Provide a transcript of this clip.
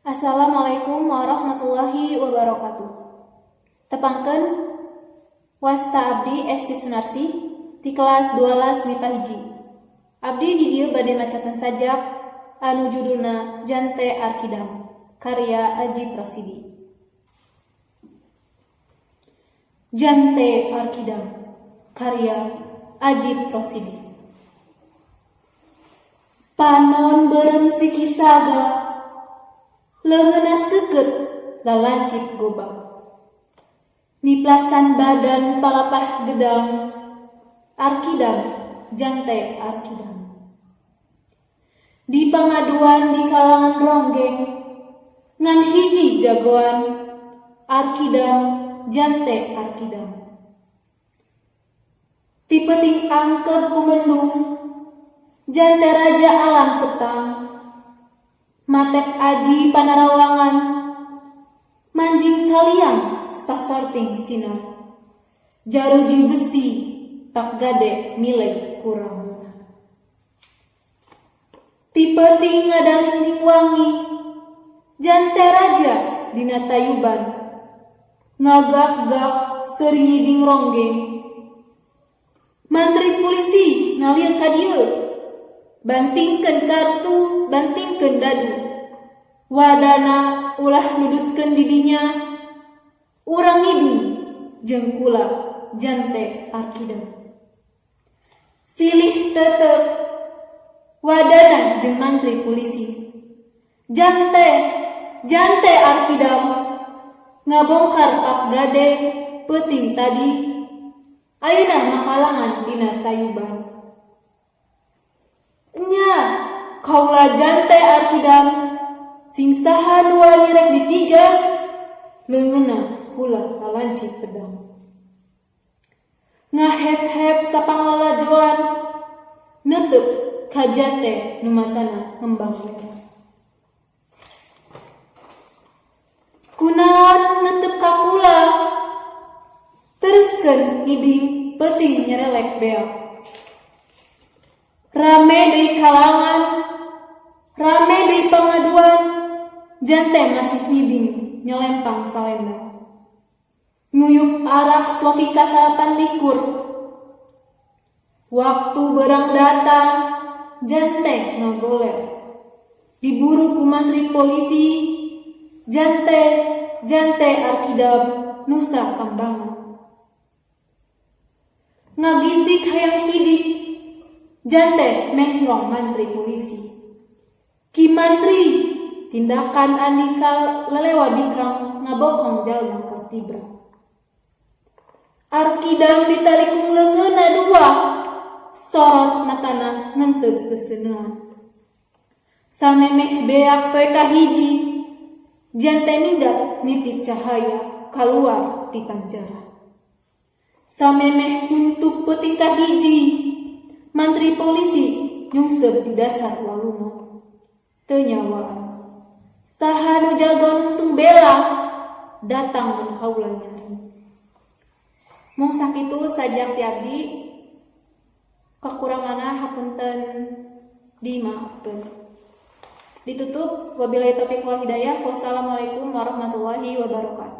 Assalamualaikum warahmatullahi wabarakatuh. Tepangkeun, wasta abdi Esti Sunarsi di kelas 12 MIPA 1. Abdi di dieu bade macakeun sajak anu judulna Jante Arkidam karya Ajip Rosidi. Jante Arkidam karya Ajip Rosidi. Panon beureum siki saga, leungeunna seukeut lalancip gobang. Niplasan badan palapah gedang, Arkidam jante Arkidam. Di pangaduan di kalangan ronggeng, ngan hiji jagoan, Arkidam jante Arkidam. Ti peuting angkeb ku mendung, jante raja alam petang. Matep aji panarawangan, manjing kaliang sasorting sinar. Jaruji besi pak gade mileg kuramuna. Ti peuting ngadalingding wangi, jante raja dina tayuban. Ngagak-gak seuri ngibing ronggeng. Mantri pulisi ngalieuk ka dieu. Bantingkeun kartu, bantingkeun dadu. Wadana ulah nudutkeun di dinya. Urang ngibing jeung kula jante Arkidam. Silih teuteuk wadana jeung mantri pulisi. Jante, jante Arkidam ngabongkar pak gade peuting tadi. Ayeuna makalangan dina tayuban. Nya, kaula jante Arkidam, sing saha nu wani rek ditigas, leungeunna kula lalancip pedang. Ngahep-hep sapanglalajoan, neuteup ka jante nu matana ngembang merah. Kunaon neuteup ka kula? Teruskeun ngibing peuting nyerelek beak. Rame deui kalangan, rame deui pangaduan, jante masih ngibing nyelempang salendang. Nguyup arak sloki ka-29. Waktu berang datang, jante ngagoler. Diburu ku mantri polisi, jante, jante Arkidam Nusa Kambangan. Ngagisik hayang sidik, jante mencrong mantri polisi. Ki mantri, tindakan andika lelewa bikang ngabokong jalma keur tibra. Arkidam ditalikung leungeunna dua, sorot matana ngenteub seseunean. Samemeh beak poe kahiji, jante minggat nitip cahaya kaluar ti panjara. Samemeh cuntuk peuting kahiji, mantri polisi nyungsep di dasar walungan. Teu nyawaan. Saha nu jago nungtung bela, datang mun kaula nyari. Mung sakitu sajak ti abdi, kakuranganna hapunten dimaafkeun. Ditutup, wabillahi taufiq wal hidayah. Wassalamualaikum warahmatullahi wabarakatuh.